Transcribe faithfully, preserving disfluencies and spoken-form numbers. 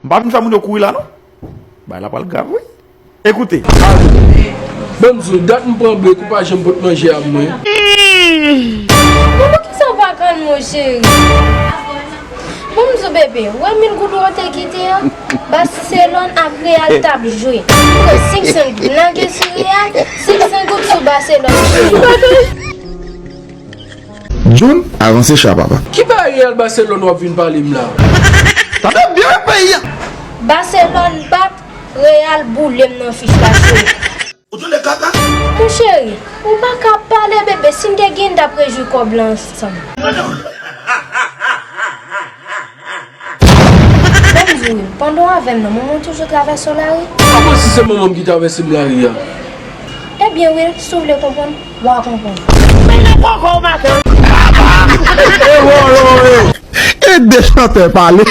M pa vin fè moun yo kouri la non. Bagay la pral grav wi. Ekoute. Ban m di w, dat m pran brek ou pa janm pot manje a mwen. Bon, poukisa w pa konn mwen, cheri? Bon, m di w, bebe, ou wè mil goud ou te kite a? Barcelone ak Real t ap jwe. Ou pran senk san goud, lage sou Real, senk san goud sou Barcelone. Jun, avanse cha papa. Ki bagay Real Barcelone w ap vin pale m la? Tande byen peyi a. Barcelone bat, Real boule m nan fich la, cheri. Ou tande kaka? Mon cheri, ou pa ka pale bebe, si n te gen n t ap rejwi kòb la ansanm. Ban m di w, pandan w avè m nan, manman w toujou travèse w lari? Kòman si se manman m ki travèse m lari a? Ebyen wi, si w vle konprann, w a konprann. E de chantè pale.